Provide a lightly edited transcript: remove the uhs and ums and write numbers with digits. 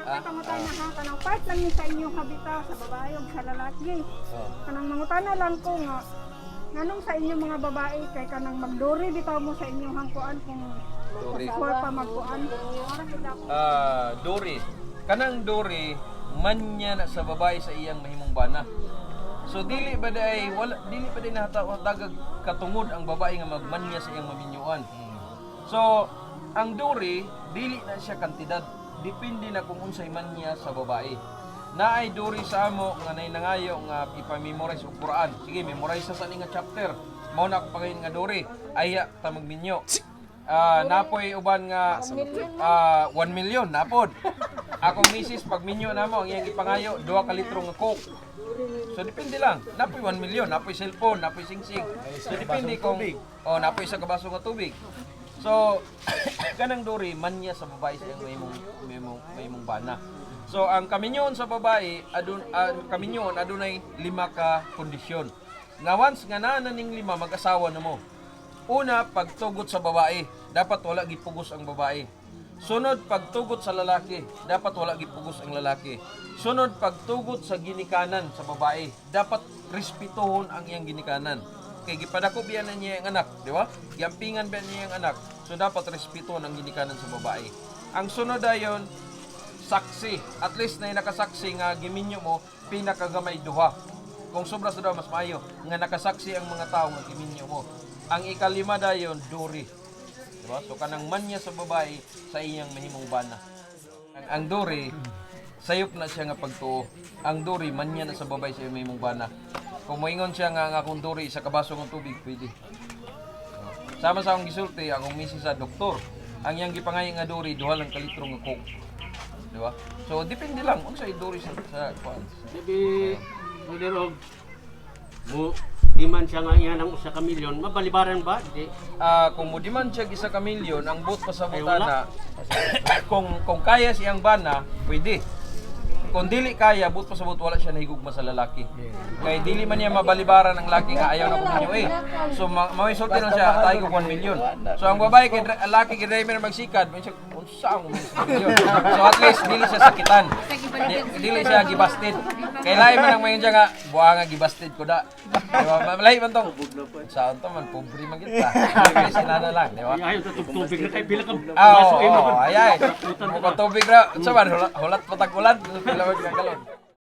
Ah. Pangutana ha, kanang part lang yun sa inyong habitaw sa babae ug sa lalaki. Oh. Kanang mangutana lang ko nga nganong sa inyong mga babae kay kanang magdori bitaw mo sa inyong hangkuan kung Dori. before pa magkuan. Ah, dori. Kanang dori manya na sa babae sa iyang mahimong bana. So dili ba day wala, dili pa day nahatagag katungod ang babae nga magmanya sa iyang maminyuan. So ang dori dili na siya kantidad, depende na kung unsay manya sa babae. Naay dori sa amo nga nay nangayo nga ipa-memorize og Quran. Sige, memorize sa ni nga chapter. Mao na ako pangayon nga dori. Aya ta magminyo. Ah, napoy uban nga 1 million napod. Akong misis pag minyo namo ang iyang gipangayo 2 ka litro nga Coke. So depende lang. Napoy 1 million, napoy cellphone, napoy singsing. So depende kung oh napoy isa ka baso nga tubig. So kanang dori manya sa babae sa iyang mahimong bana. So ang kaminyon sa babae adun kaminyon adunay lima ka kondisyon. Nga once nga naa na ning lima, mag-asawa na mo. Una, pagtugot sa babae, dapat wala gipugos ang babae. Sunod, pagtugot sa lalaki, dapat wala gipugos ang lalaki. Sunod, pagtugot sa ginikanan sa babae, dapat respetuhon ang iyang ginikanan. Kay gipadako biya na niya ang anak, di ba? Giampingan biya niya ang anak. So dapat respetuhon ang ginikanan sa babae. Ang sunod ayon, saksi. At least na nakasaksi nga giminyo mo, pinakagamay duha. Kung sobra sa duha, mas maayo. Nga nakasaksi ang mga tao nga giminyo mo. Ang ikalima dayon, duri. Diba? So kanang manya sa babae sa iyang mahimong bana. Ang duri, sayop na siya nga pagtuo. Ang duri, manya na sa babae sa iyang mahimong bana. Kung moingon siya nga ang akong duri sa kabaso ng tubig, pwede. Sama sa akong gisulti, akong misis sa doktor. Ang iyang gipangay nga duri, duha lang ka litro nga Coke. Di ba? So depende lang unsay duri sa kuan. Sabi, brother og mo di man siya nga iya ng 1 ka milyon, mabalibaran ba? Di. Ah, kung mo demand siya 1 ka milyon, ang buot pasabot Ay, wala. na kung kaya siyang bana, pwede. Kung dili kaya, buot pasabot wala siya nahigugma sa lalaki. Kay dili man niya mabalibaran ang laki nga ayaw na ko ninyo eh. So ma sulti lang siya, atay ko 1 million. So ang babae kay ang laki kay driver magsikad, may siya unsa ang million. So at least dili siya sakitan. Dili siya gibasted. Kay lahi man ang mayon siya nga buha nga gibasted ko da. Di ba? Lahi man tong. Saan to man pobre man gid ta. At least inana lang, di ba? Ayaw ta tubig na kay pila ka Ah, baso oo, imo. ay ay. Mukhang tubig ra. Sa man hulat, hulat patag ulan, pila man galon.